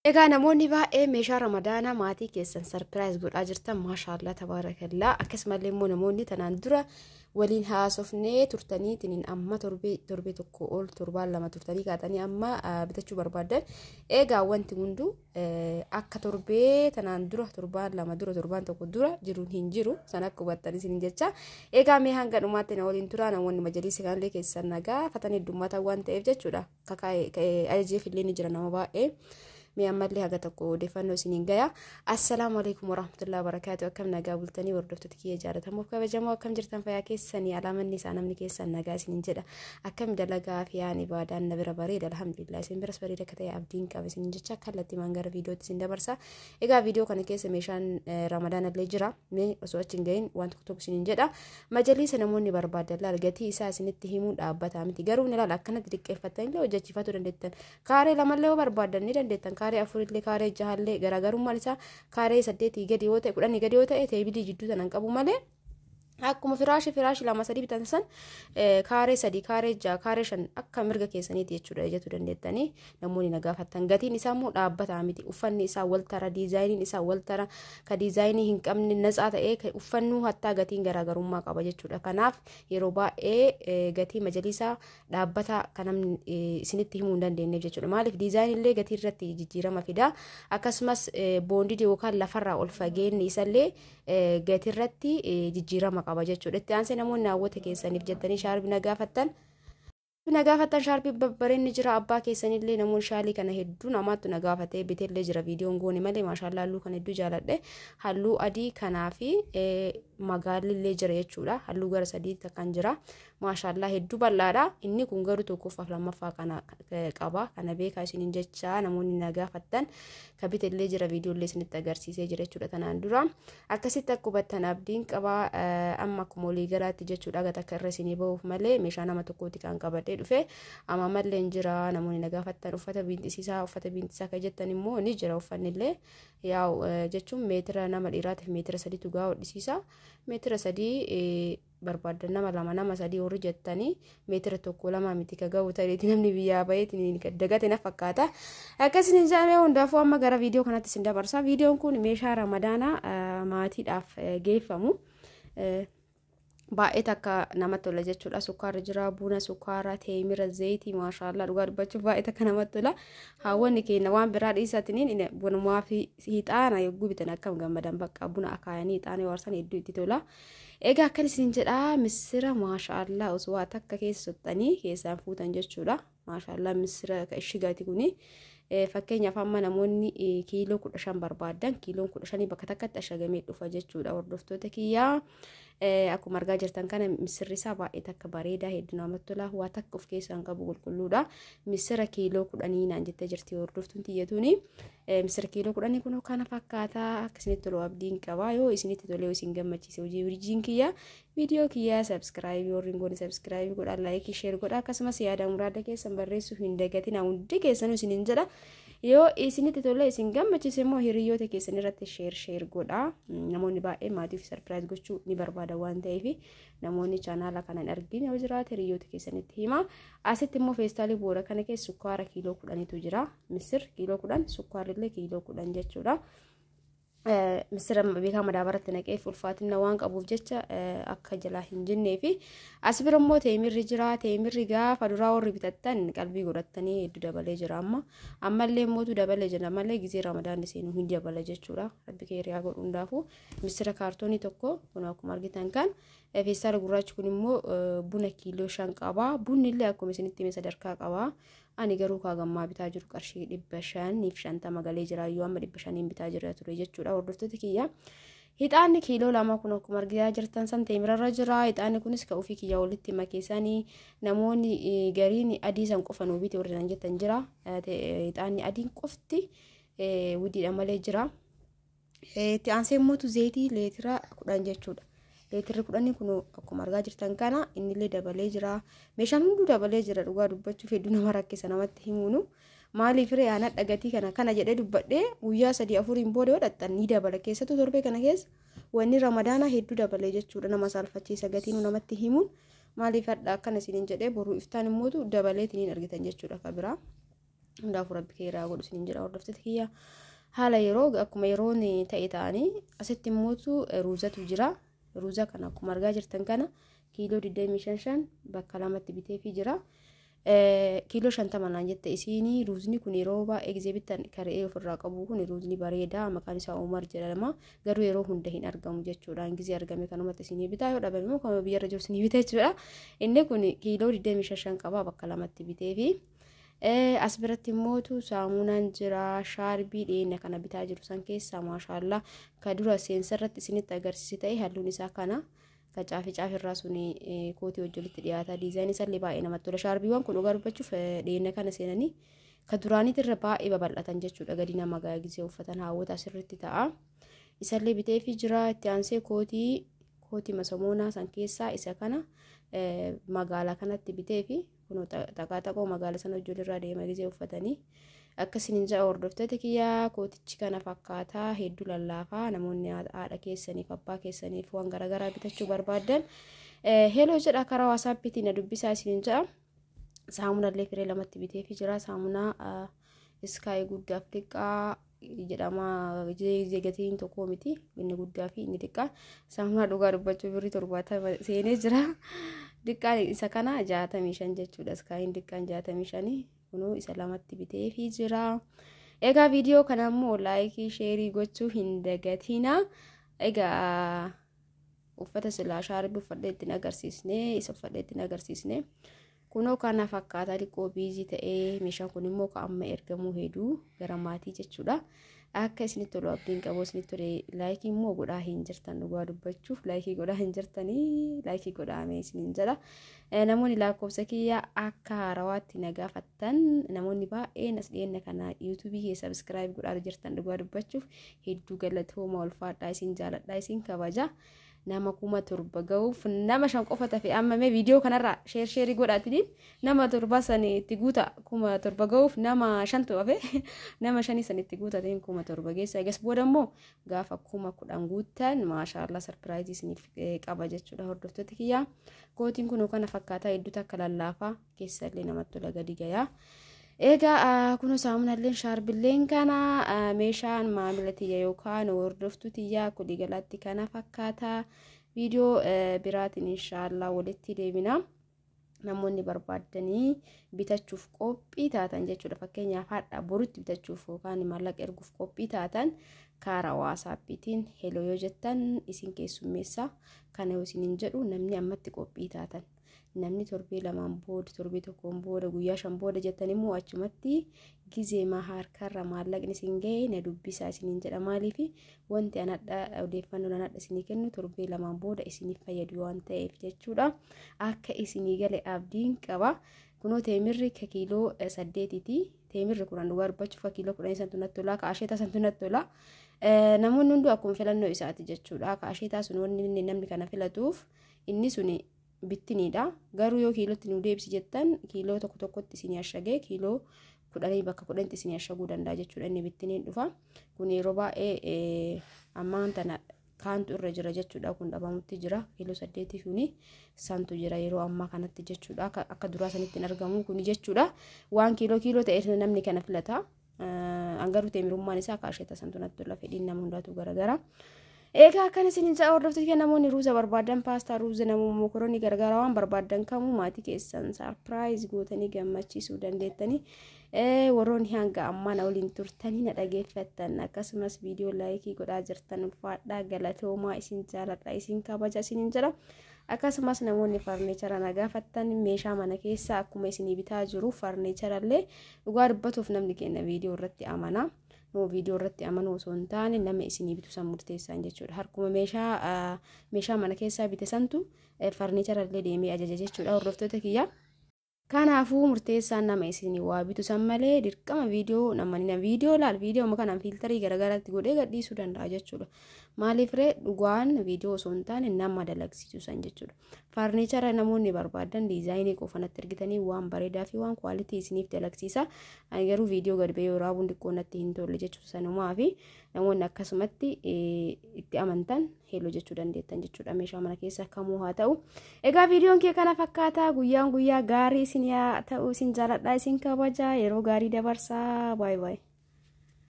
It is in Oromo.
Egaa namoonni baay'ee meeshaa Ramadaanaa maatii keessan surprise godhaa jirtan, maashaallah tabaarakallaa. Akkasumallee immoo namoonni tanaan dura waliin haasofnee turtanii tiniin amma torbee tokko ol, torbaan 2 turtanii kaatanii amma bitachuu barbaaddan, egaa wanti hunduu akka torbee tanaan dura, torbaan 2 dura, torbaan 1 dura jiruun hin jiru san akka hubattan isin jecha. Egaa mee hanga dhumaatti na waliin turaa. Namoonni majaliisa kanallee keessan nagaa fatan heddummataa waan ta'eef jechuudha, ajajeef illee ni jira nama baay'ee. Mee ammallee haga tokko odeeffannoo isiniin gaya. Assalaamu alaikum warahmatullahi wabarakaatu. Akkam nagaa bultanii, hordoftoota kiyya jaalatamoo kabajamoo? Akkam jirtan, fayyaa keessanii? Alaamanni isaa namni keessan nagaa isiniin jedha. Akkam dalagaa fi yaan ibaadaan? Na bira bareeda, alhamdulillah. Isin biras bareeda akka ta'e abdiin qaba isiniin jecha kallattii maan gara viidiyootti isin dabarsa. Egaa viidiyoo kana keessa meeshaan Ramadaanallee jira. Mee osoo achi hin gahin waan tokko tokko isiniin jedha. Majaliisa namoonni barbaadan, laal, gatii isaa isinitti himuu dhaabbataa miti. Garuu ni laal, akkanatti xiqqeeffatanii hojjechiifachuu dandeettan. Kaaree lamallee yoo barbaadan ni dandeettan. Kaaree afurillee, kaaree jahallee, garaagarummaan isaa kaaree 8 gadi yoo ta'e, 10 gadi yoo ta'e, teebilii jidduu sanan qabu malee, akkuma firaashii lama sadii bitan san, kaaree 3, kaaree 6, kaaree 5 akka mirga keessaniiti jechuudha jechuu dandeettanii. Namoonni na gaafattan, gatiin isaa immoo dhaabbataa miti. Uffanni isaa waltara, diizaayiniin isaa waltara, ka diizaayinii hin qabne natsaa ta'ee uffannuu hattaa gatiin garaagarummaa qaba jechuudha. Kanaaf yeroo baay'ee gatii majaliisaa dhaabbataa kan namni isinitti himuu hin dandeenyeef jechuudha. Maaliif, diizaayinii gatii irratti jijjiirama fida. Akkasumas boondii yookaan lafarraa ol fageenyi isallee gatii irratti jijjiirama qaba jechuudha. Itti aansee namoonni hawwata keessaniif jettanii shaarbii na gaafattan. Na gaafattan, shaarbii babbareenni jira. Abbaa keessanillee namoonni shaalii kana hedduu namaatti na gaafatee biteellee jira. Viidiyoon goone malee, maashaallaa, halluu kana hedduu jaaladhe. Halluu adii kanaa fi magaalli jira jechuudha. Halluu gara sadii kan jira. Maashaallaa, hedduu bal'aadha. Inni kun garuu tokkoffaaf lammaffaa kana qaba. Kana beekaa isiniin jecha. Namoonni na gaafattan ka biteellee jira, viidiyoolee isinitti agarsiisee jira jechuudha tanaan dura. Akkasitti akka hubattan abdiin qaba. Amma akkuma walii galaatti jechuudha, gata akka irra isinii bahuuf malee meeshaa nama tokkooti kan qabadhee dhufe. Amma mallee hin jira. Namoonni na gaafattan uffata biinxisiisaa, uffata biinxisaa kan jettan immoo ni jira. Uffanni illee yaa'u jechuun meetira nama dhiiraatiif meetira 3tu gaa hodhisiisa. Meetira 3 barbaadan, nama lama, nama sadii warri jettanii, meetira 1 2 miti ka ga'u ta'eeti, namni biyyaa baheetiin dagate na fakkaata. Akkasiin jedhamee hundaafuu amma gara viidiyoo kanatti isin dabarsa. Viidiyoon kun meeshaa Ramadaanaa maatiidhaaf geeffamu. Baay'ee takka namatti tola jechuudha. Sukkaarri jira, buna, sukkaara, teemira, zayitii, maashaallaa, dhugaa dubbachuuf baay'ee takka namatti tola. Hawwanni keenya waan biraa dhiisatiniin bunumaa fi hixaana yogguu bitan akkam gammadan! Bakka buna akaayanii hixaana yoo aarsan hedduu itti tola. Egaa akkan isin jedhaa, misira, maashaallaa, osoo waa takka keessa soxxanii keessaan fuutan jechuudha. Maashaallaa, misira ishigaati kuni. Fakkeenyaaf amma namoonni kiiloo 15 barbaadan, kiiloon 15 bakka takkatti ashagamee dhufa jechuudha, hordoftoota kiyyaa. Akkuma argaa jirtan kana misirri isaa baay'ee takka bareedaa, hedduu namatti tola, waa takka of keessaa hin qabu, qulqulluudha. Misira kiiloo 10 naan jettee jirti hordoftuun tiyyatuuni. Misira kiiloo 10 kun kana fakkaataa. Akka isinitti tolu abdiin qaba. Yoo isinitti tole, yoo isin gammachiise hojii hojiin kiyya, viidiyoo kiyyaa subscribe warri hin goone subscribe godhaa, like, share godhaa. Akkasumas yaada muraada keessan barreessuu hin dagatina hundi keessanuu isiniin jedha. Yoo isinitti tole, isin gammachiise immoo hiriyoota keessan irratti share share godhaa. Namoonni baay'ee maatiif surprise gochuu ni barbaada waan ta'eef, namoonni chaanaala kana hin argine yoo jiraate hiriyoota keessanitti hima. Asitti immoo feestaalii boora kana keessa sukkaara kiiloo 10tu jira. Misir kiiloo 10, sukkaarrillee kiiloo 10 jechuudha. Misira beekaa madaabaratti naqee ulfaatina waan qabuuf jecha akka jalaa hin jennee fi as bira immoo teemirri jira. Teemirri gaafa duraa warri bitattan qalbii godhattanii, hedduu dabalee jira amma. Ammallee mootu dabalee jira malee gizee Ramadaan seenuu hin dabala jechuudha. Rabbi keeriyaa godhu hundaafuu. Misira kaartoonii tokko kun akkuma argitan kan feestaala gurraachi kun immoo buna kiiloo 5 qaba. Bunni illee akkuma isinitti hime sadarkaa qaba. Ani garuu kaagammaa bitaa jiru qarshii 550 galee jira, yoo amma 500n bitaa jira ture jechuudha, hordoftoota kiyya. Hixaanni kiiloo 2 kun akkuma argaa jirtan san teemirarra jira. Hixaanni kunis kan ofii kiyya walitti makeessanii, namoonni gariin adii san qofa nuu biti warri nan jettan jira. Hixaanni adiin qofti widiidha malee jira. Itti aansee immoo zayitii leetira 10 jechuudha. Leetirri 10 kun akkuma argaa jirtan kana innillee dabalee jira. Meeshaan hunduu dabalee jira, dhugaa dubbachuuf hedduu nama rakkisa namatti himuunu. Maaliif ree, ana dhagatii kana kana jedhee dubbadhee guyyaa 3 4n booda yoo dhaqxan ni dabala. Keessattuu torbee kana keessa wanni Ramadaanaa hedduu dabalee jechuudha, nama saalfachiisa gatiinuu namatti himuun. Maaliif, hadha akkana isiniin jedhee boruu iftaan immootu dabaleetiniin argitan jechuudha ka biraa. Hundaafuu rabbi keeraa godhu isiniin jedha hordoftoota kiyya. Haala yeroo akkuma yeroon ta'e ta'anii asitti immootu ruuzatu jira. Ruuza kana akkuma argaa jirtan kana kiiloo 25 bakka lamatti biteefii jira. Kiiloo 50 naan jette isiinii. Ruuzni kun yeroo baay'ee gisee bittan karee ofirraa qabu kun ruuzni bareedaa, maqaan isaa Umar jedhama. Garuu yeroo hunda hin argamu jechuudha. Gisee argame kanumatti isinii bitaa, yoo dhabame immoo kan biyyarra jiru isinii bita jechuudha. Inni kun kiiloo 25 qaba, bakka lamatti biteefi. As biratti immootu saamunaan jira, shaarbii dhiyeenya kana bitaa jiru san keessaa, maashaallaa, ka dura seensarratti isinitti agarsiise ta'e halluun isaa kana ka caafii caafirraa sun kootii wajjinitti dhiyaata. Diizaayinii isallee baay'ee namatti tola. Shaarbiiwwan kun dhugaa dubbachuuf dhiyeenya kana seenanii ka duraaniitirra baay'ee babal'atan jechuudha. Gadi nama gisee uffatan hawwata sirriitti ta'a. Isallee biteefii jira. Itti aansee kootii masamoonaa san keessaa isa kana magaalaa kanatti biteefi kunoo xaqaa xaqoo magaala sana ijoolleerraa deema gisee uffatanii. Akkasiin ja'a hordoftoota kiyyaa, kootichi kana fakkaataa, hedduu lallaafaa. Namoonni haadha keessaniif, abbaa keessaniif waan garaagaraa bitachuu barbaaddan hello jedha, karaa WhatsAppiitiin na dubbisaa isiniin ja'a. Saamunallee firee lamatti biteefi jira. Saamunaa iskaayii guddaaf xiqqaa jedhama, gatiin tokko miti inni guddaa fi inni xiqqaa. Saamunaa dhugaa dubbachuu birrii 70 seenee jira. Xiqqaan isa kana 65 jechuudha. Iskaayiin xiqqaan 65 kunuu isa lamatti biteefii jira. Egaa viidiyoo kana immoo like, share gochuu hin dagatina. Egaa uffata silaa shaarbii uffadhee ittiin agarsiisne, isa uffadhee ittiin agarsiisne. Kunoo kana fakkaataa, xiqqoo busy ta'ee, meeshaan kun immoo ka amma ergamuu hedduu gara maatii jechuudha. Akka isinitti tolu abdiin qabu. Isinitti tole like immoo godhaa hin jirtan, dhugaa dubbachuuf like godhaa hin jirtanii, like godhaamee isiniin jedha. Namoonni lakkoofsa kiyya akka haarawaatti na gaafattan, namoonni baay'een as dhiyeenya kana YouTubeii kee subscribe godhaa jirtan, dhugaa dubbachuuf hedduu galatooma, ulfaadhaa, isin jaaladhaa, isin kabaja. Nama 7,000 ga'uuf nama 5 qofa tafe. Amma mee viidiyoo kanarraa share share godhaatiin nama 7 san itti guuta. 7,000 ga'uuf nama shantu hafe, nama shanii san itti guutatiin 7,000 geessa. Egas booda immoo gaafa 10,000 guuttan, maashaallah, surprise isiniif qaba jechuudha hordoftoota kiyyaa. Kootiin kun kana fakkaataa, hedduu takka lallaafaa, keessallee namatti tola, gadi gayaa. Egaa kun saamunalleen shaarbilleen kana, meeshaan maamila tiyya yookaan hordoftuu tiyya waliigalatti kana fakkaata. Viidiyoo biraatiin inshaallah walitti deebina. Namoonni barbaaddanii bitachuuf qophii taatan jechuudha. Fakkeenyaaf hadha borutti bitachuuf yookaan maallaqa erguuf qophii taatan karaa WhatsAppiitiin hello yoo jettan isin keessummeessa. Kana yoo isiniin jedhu namni ammatti qophii taatan. Namni torbee lamaan booda, torbee tokkoon booda, guyyaa 5 booda jettan immoo achumatti gizeema harkarra maallaqni isin ga'e na dubbisaa isiniin jedha. Maaliif wanti anadha odeeffannoo anadha isinii kennu torbee lamaan booda isiniif fayyadu waan ta'eef jechuudha. Akka isinii gale abdiin qaba. Kunoo teemirri ka kiiloo 8ti. Teemirri kun dhugaa dubbachuuf ka kiiloo 10 santu natti tola, ka asheetaa santu natti tola. Namoonni hunduu akkuma filannoo isaati jechuudha. Ka asheetaa sun wanni inni namni kana filatuuf inni suni bittiniidha. Garuu yoo kiilootti nu deebisi jettan kiiloo tokko tokkotti isinii ashagee kiiloo 10 bakka 10tti isinii ashaguu danda'a jechuudha. Inni bittiniin dhufa. Kun yeroo baay'ee ammaan tana kaantu irra jira jechuudha. Kun dhabamutti jira. Kiiloo 8 kuni santu jira yeroo ammaa kanatti jechuudha. Akka duraa sanitti hin argamu kuni jechuudha. Waan kiiloo kiiloo ta'e namni kana filata. Angaruu teemirummaan isaa akka asheeta santu natti tola, fedhiin nama hundaatu garagara. Egaa akkana isin ja'a hordoftoota, namoonni ruuza barbaadan, paastaa, ruuza, namoonni mokoronii garagaraa waan barbaadan kamuu maatii keessan surprise gootanii gammachiisuu dandeettanii. Warroonni hanga ammaa na waliin turtanii na dhageeffattan, akkasumas viidiyoo like godhaa jirtan, ulfaadhaa, galatoomaa, isin jaaladha, isin kabaja isinin jedha. Akkasumas namoonni furniture na gaafattan, meeshaa mana keessaa akkuma isinii bitaa jiru furniturellee, dhugaa dubbatuuf namni kenna viidiyoo irratti amana. Nuu viidiyoo irratti amanuu osoo hin taane nama isinii bitu san murteessaan jechuudha. Harkuma meeshaa mana keessaa bite santu furniturellee deemee ajaja jechuudha hordoftoota kiyya. Kanaafuu murteessaan nama isinii waa bitu san malee dirqama viidiyoo namni viidiyoo laal viidiyoo kanaan filter garaagaraatti godhee gadhiisuu danda'a jechuudha. Maaliif ree, dhugaan viidiyoo osoo hin taane nama dalagsiisu san jechuudha. Farniichara namoonni barbaadan diizaayinii qofa natti ergitanii waan bareedaa fi waan kwaalitii isiniif dalagsiisa. Ani garuu viidiyoo gad ba'ee waraabuun xiqqoo natti hin tolle jechuudha sanumaa fi namoonni akkasumatti itti amantan hello jechuu dandeettan jechuudha meeshaa mana keessa kamuu haa ta'u. Egaa viidiyoon kee kana fakkaata guyyaan guyyaa gaarii isin yaa ta'u isin jaaladha isin kabaja yeroo gaarii dabarsaa baay'ee baay'ee.